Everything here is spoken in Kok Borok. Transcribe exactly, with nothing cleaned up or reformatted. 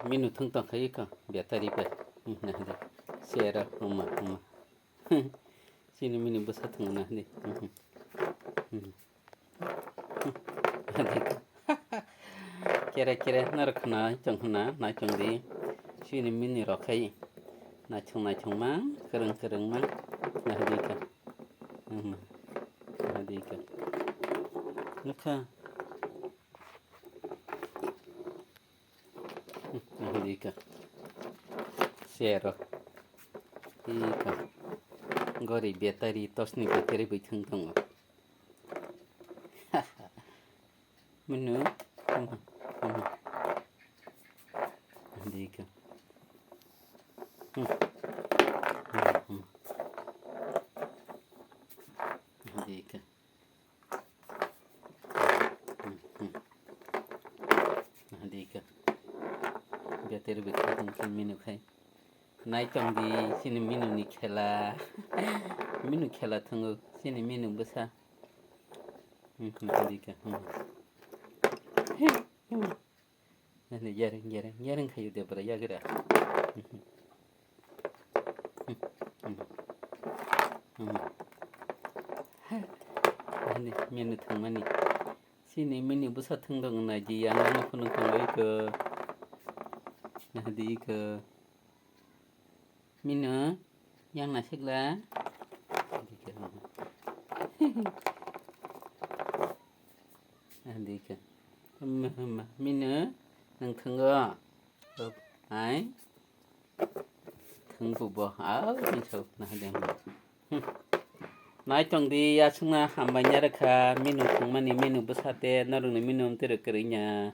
Minu thung tong khai ko, battery bai. Hmm, na di. Sero, huma, huma. Chini minu bwsa thung na di. Hmm, hmm. Hmm. Kere, kere, norok khna, chong khna, na chong di. Chini minu rok khai. Na chong, na chong mang, kereng, kereng mang. Na di ka. Hmm. Na di ka. Nukha. Dika. Sero. Dika. Gori battery, tosni battery bai thang tongo. Munu. Dika. Dika. Hmm, hmm. Nah, di ka. Beter beter hwnkhai menu khai. Nai tong di, chini menu ni khela. Menu khela thwngo, chini menu bwsa. Hmm, hmm, di ka. Hmm. Ani yareng, yareng, yareng khayu de bra yagra. Ani menu thangmani. Sini menu bwsa thang dong nai di, yang ano phunuk thang bai ko. Nah, di ko. Minu, yang nasikla. Andika. Hama, hama. Minu, nang thango. Hai. Thangbu bo. Au, ni sau, nah, deng. Hmm. Nai tong di, aswkna hambai nya rwkha, minu thangmani, minu bwsate, norokni minu amtwi rwkha rwnya.